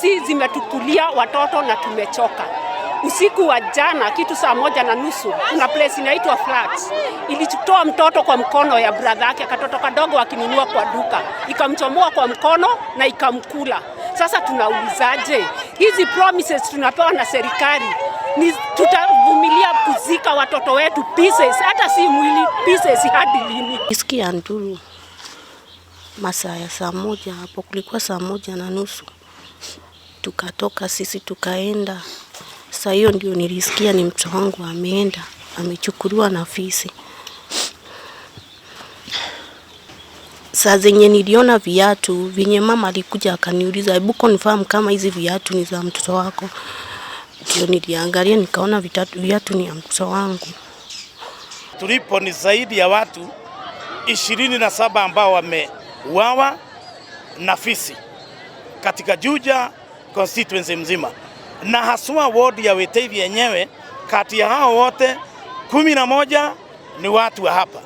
Fisi zimetukulia watoto na tumechoka. Usiku wa jana kitu saa 1:30, kuna place inaitwa Flats, ilitoa mtoto kwa mkono ya brother yake, katoto kadogo akinunua kwa duka, ikamchomoa kwa mkono na ikamkula. Sasa tunaulizaje, hizi promises tunapewa na serikali ni tutavumilia kuzika watoto wetu pieces, hata si mwili pieces, hadi lini? Isikia nduru masaa ya saa 1 hapo, kulikuwa saa 1:30, tukatoka sisi tukaenda. Saa hiyo ndio nilisikia ni mtoto wangu ameenda, amechukuliwa na fisi. Saa zenye niliona viatu vyenye mama alikuja akaniuliza, hebu confirm kama hizi viatu ni za mtoto wako. Ndio niliangalia nikaona viatu ni ya mtoto wangu. Tulipo ni zaidi ya watu 27 ambao wameuawa na fisi katika Juja constituency mzima, na haswa ward ya Witeithie yenyewe. Kati ya hao wote 11 ni watu wa hapa,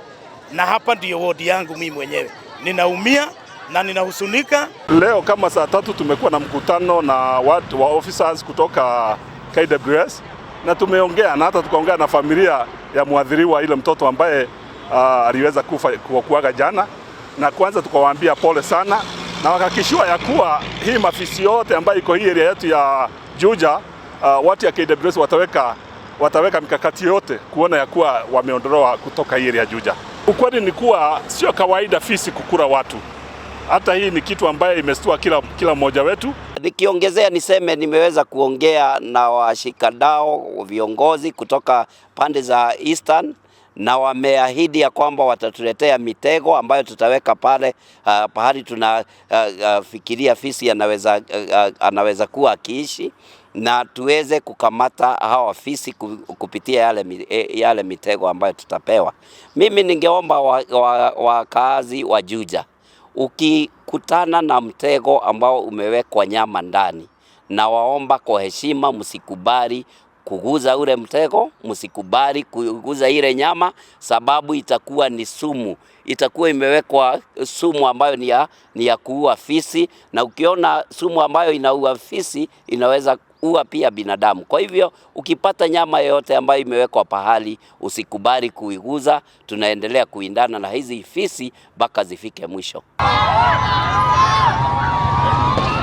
na hapa ndiyo ward yangu mimi mwenyewe. Ninaumia na ninahusunika. Leo kama saa 3 tumekuwa na mkutano na watu wa officers kutoka KWS na tumeongea na hata tukaongea na familia ya mwadhiriwa ile mtoto ambaye aliweza kufa kuaga jana, na kwanza tukawaambia pole sana, na wakahakikishiwa ya kuwa hii mafisi yote ambayo iko hii area yetu ya Juja, watu ya KWS wataweka mikakati yote kuona ya kuwa wameondolewa kutoka hii area ya Juja. Ukweli ni kuwa sio kawaida fisi kukula watu. Hata hii ni kitu ambaye imestua kila mmoja wetu. Nikiongezea niseme nimeweza kuongea na washikadau viongozi kutoka pande za Eastern na wameahidi ya kwamba watatuletea mitego ambayo tutaweka pale pahali tunafikiria fisi anaweza kuwa akiishi na tuweze kukamata hawa fisi kupitia yale mitego ambayo tutapewa. Mimi ningeomba wakaazi wa Juja, ukikutana na mtego ambao umewekwa nyama ndani, na waomba kwa heshima, msikubali kuguza ule mtego, msikubali kuguza ile nyama, sababu itakuwa ni sumu, itakuwa imewekwa sumu ambayo ni ya kuua fisi, na ukiona sumu ambayo inaua fisi inaweza ua pia binadamu. Kwa hivyo ukipata nyama yoyote ambayo imewekwa pahali, usikubali kuiguza. Tunaendelea kuindana na hizi fisi mpaka zifike mwisho.